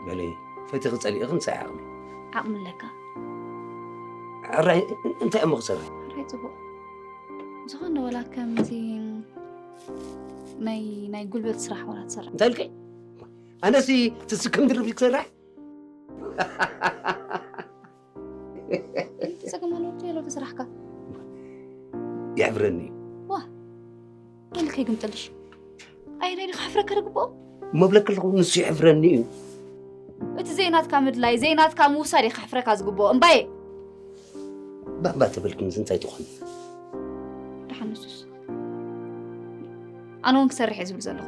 በለይ፣ ፈቲኺ ጸሊእኺ እንታይ ዓቕሚ? ዓቕሚ ኣለካ። ሕራይ እንታይ እሞ ክሰርሕ? ሕራይ ጽቡቕ። ዝኾነ ወላ ከምዚ ናይ ናይ ጉልበት ስራሕ ወላ ትሰርሕ። እንታይ ኢልከይ? ኣነሲ ትስክም ድርብ ክሰርሕ? ጸገም ኣለዎ የሎ ስራሕካ። የሕፍረኒ እዩ። ዋ ኢልከ ይግምጥልሽ። ኣይ ናይ ዲኻ ሕፍረካ ዝግብኦ? መብለክ ኣለኹ ንሱ የሕፍረኒ እዩ። እቲ ዘይናትካ ምድላይ ዘይናትካ ምውሳድ እዩ ከሕፍረካ ዝግብኦ እምባየ። ባባ ተበልኪ ምስ እንታይ ትኾን? ደሓን ንሱስ ኣነ እውን ክሰርሕ እየ ዝብል ዘለኹ።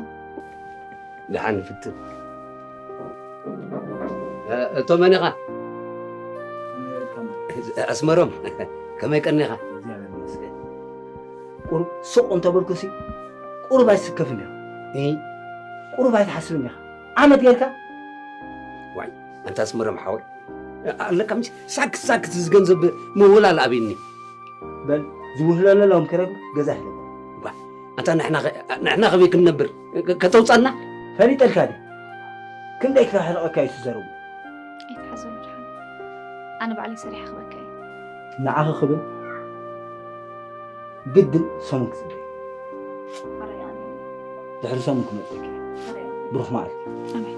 ደሓን ንፍትን። እቶ መን ኢኻ? ኣስመሮም ከመይ ቀኒኻ? ቁሩብ ሱቕ እንተበልኩሲ ቁሩብ ኣይትስከፍን ኢኻ። ቁሩብ ኣይትሓስብን ኢኻ። ዓመት ጌርካ ዋይ ኣንታ ኣስመሮም ሓወይ ኣለካ ምስ ሳክት ሳክት እዚ ገንዘብ ምውላል ኣብኒ። በል ዝውህለለሎም ክረብ ገዛ ህለብ። ኣንታ ንሕና ከ- ንሕና ከበይ ክንነብር ከተውፃና? ፈሊጠልካ ዲ ክንደይ ክራሕርቐካ እዩ ትዘርቡ። ኣይትሓዘሉ ድሓን ኣነ ባዕለይ ሰሪሐ ክበካ እየ። ንዓኺ ክብል ግድን ሰሙን ክፅበ ሓራይ ኣነ ድሕሪ ሰሙን ክመፅለኪ። ሓራይ ብሩኽ መዓልቲ። ኣሜን።